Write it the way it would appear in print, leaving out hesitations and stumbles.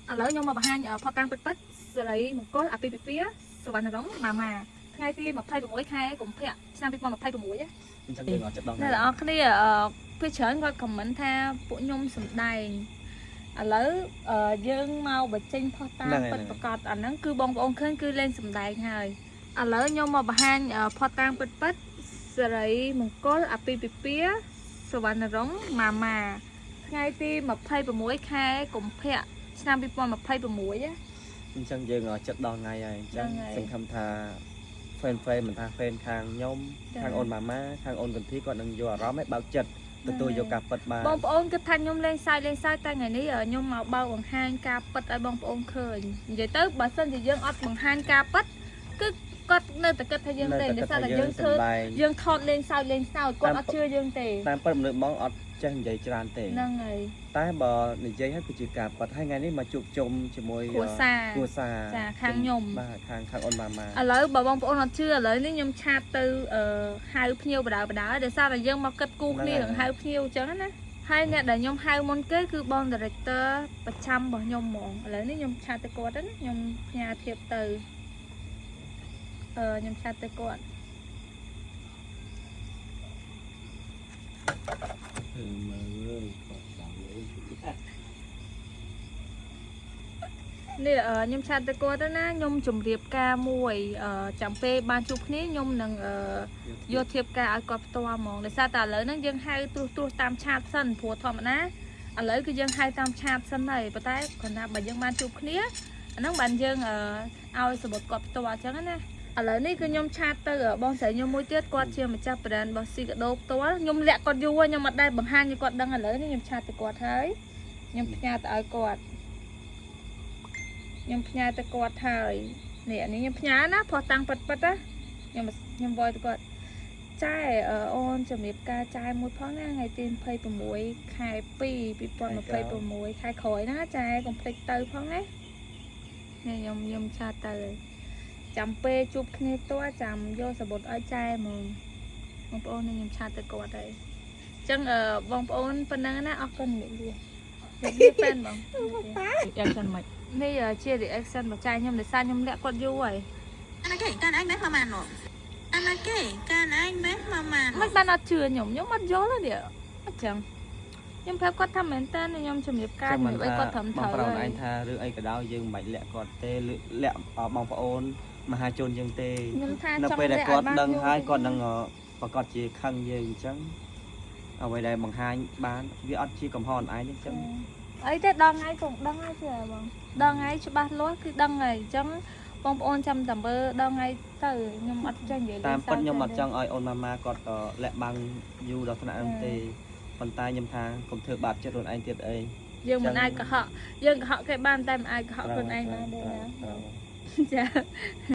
ឥឡូវខ្ញុំមកបង្ហាញផតតាំងពិតពិតសេរីមង្គលអាពាហ៍ពិពាហ៍សវណ្ណរងម៉ាម៉ាថ្ងៃទី26ខែកុម្ភៈឆ្នាំ2026ណា អញ្ចឹងយើងអត់ចិត្តដល់ អ្នកទាំងអស់គ្នាពេលច្រើនគាត់ខមមិនថាពួកខ្ញុំសំដែងឥឡូវយើងមកបញ្ចេញផុសតាងពិតប្រកបអាហ្នឹងគឺបងប្អូនឃើញគឺលេងសំដែងហើយឥឡូវខ្ញុំមកបង្ហាញផុសតាងពិតពិតសេរីមង្គលអាពាហ៍ពិពាហ៍សវណ្ណរងម៉ាម៉ាថ្ងៃទី26ខែកុម្ភៈឆ្នាំ2026ណា អញ្ចឹងយើងចិត្តដល់ថ្ងៃហើយអញ្ចឹង ហ្នឹងហើយ សង្ឃឹមថា fan fan មិនថា fan ខាងខ្ញុំ ចា៎ ខាងអូនម៉ាម៉ាខាងអូនកន្ធីគាត់នឹងយកអារម្មណ៍ឲ្យបើកចិត្តទទួលយកការពិតបាន បងប្អូនគិតថាខ្ញុំលេងសើចលេងសើចតែថ្ងៃនេះខ្ញុំមកបើកបង្ហាញការពិតឲ្យបងប្អូនឃើញនិយាយទៅបើសិនជាយើងអត់បង្ហាញការពិតគឺគាត់នៅតែគិតថាយើងលេងដោយសារតែយើងធ្វើ សម្ដែង យើងថតលេងសើចលេងសើចគាត់អត់ជឿយើងទេ តាមពិតមនុស្សបងអត់ចេះនិយាយច្រើនទេ ហ្នឹងហើយ តែបើនិយាយហើយគឺជាការពិតហើយថ្ងៃនេះមកជួបជុំជាមួយ គ្រួសារ គ្រួសារ ចាខាងខ្ញុំ បាទខាងអូនម៉ាម៉ា ឥឡូវបើបងប្អូនអត់ជឿឥឡូវនេះខ្ញុំឆាតទៅហៅភ្ញៀវបដាបដាដោយសារតែយើងមកគិតគូរគ្នារឿងហៅភ្ញៀវអញ្ចឹងណាហើយអ្នកដែលខ្ញុំហៅមុនគេគឺបង director ប្រចាំរបស់ខ្ញុំហ្មងឥឡូវនេះខ្ញុំឆាតទៅគាត់ណាខ្ញុំផ្ញើធៀបទៅខ្ញុំឆាតទៅគាត់ មើលអើយគាត់ចាំអើយ នេះខ្ញុំឆាតទៅគាត់ទៅណាខ្ញុំជម្រាបការមួយចាំពេលបានជួបគ្នាខ្ញុំនឹងយកធៀបការឲ្យគាត់ផ្ទាល់ហ្មងដោយសារតែឥឡូវហ្នឹងយើងហៅត្រួសត្រាសតាមឆាតសិនព្រោះធម្មតាឥឡូវគឺយើងហៅតាមឆាតសិនហើយប៉ុន្តែគ្រាន់តែបើយើងបានជួបគ្នាអាហ្នឹងបានយើងឲ្យសបុតគាត់ផ្ទាល់អញ្ចឹងណាឥឡូវនេះគឺខ្ញុំឆាតទៅបងស្រីខ្ញុំមួយទៀតគាត់ជាម្ចាស់ brand របស់ស៊ីកាដូផ្ទាល់ខ្ញុំលាក់គាត់យូរហើយខ្ញុំអត់ដែលបង្ហាញឲ្យគាត់ដឹងឥឡូវនេះខ្ញុំឆាតទៅគាត់ហើយខ្ញុំផ្ញើទៅឲ្យគាត់ខ្ញុំផ្ញើទៅគាត់ហើយនេះអានេះខ្ញុំផ្ញើណាព្រោះតាំងប៉ិតប៉ិតណាខ្ញុំវយទៅគាត់ចែអូនជំរាបការចែមួយផងណាថ្ងៃទី26ខែ2 2026ខែក្រោយណាចែកុំភ្លេចទៅផងណានេះខ្ញុំឆាតទៅចាំពេលជួបគ្នាផ្ទាល់ចាំយកសបុតឲ្យចែហ្មងបងប្អូននេះខ្ញុំឆាតទៅគាត់ហើយអញ្ចឹងបងប្អូនប៉ុណ្ណឹងណាអរគុណជំរាបលាជំរាបលាប៉ែនបង យ៉ាងសិនមិន នេះជា reaction របស់ចែខ្ញុំដោយសារខ្ញុំលាក់គាត់យូរហើយ អាណាគេកានឯងមែនម៉ាម៉ានោះអាណាគេកានឯងមែនម៉ាម៉ា មិនបានអត់ជឿខ្ញុំខ្ញុំអត់យល់ទេនេះអត់ចឹងខ្ញុំប្រាប់គាត់ថាមែនតើខ្ញុំជំរាបការជំរាបអីគាត់ត្រឹម បង ត្រូវ ហើយ ប្អូនឯងថារឿងអីក៏ដោយយើងមិនបាច់លាក់គាត់ទេលាក់បងប្អូនមហាជនយើងទេ ខ្ញុំថា នៅ ចង់ ពេលដែលគាត់ លាក់ឲ្យបាន ដឹងហើយ យូរ គាត់នឹងប្រកាសជាខឹងយើងអញ្ចឹងអ្វីដែលបង្ហាញបានវាអត់ជាកំហុសឯងទេអញ្ចឹង អីទេដល់ថ្ងៃគង់ដឹងហើយជឿបងដល់ថ្ងៃច្បាស់លាស់គឺដឹងហើយអញ្ចឹងបងប្អូនចាំតែមើលដល់ថ្ងៃទៅខ្ញុំអត់ចេះនិយាយ តាមពិតខ្ញុំអត់ច ង់ ង់ឲ្យអូនម៉ាម៉ាគាត់លាក់បាំងយូរដល់ថ្នាក់ហ្នឹងទេប៉ុន្តែខ្ញុំថាកុំធ្វើបាបចិត្តខ្លួនឯងទៀតអី យើងមិនអាចកុហកយើងកុហកគេបានតែមិនអាចកុហកខ្លួនឯងបានទេណា ត្រូវ ចា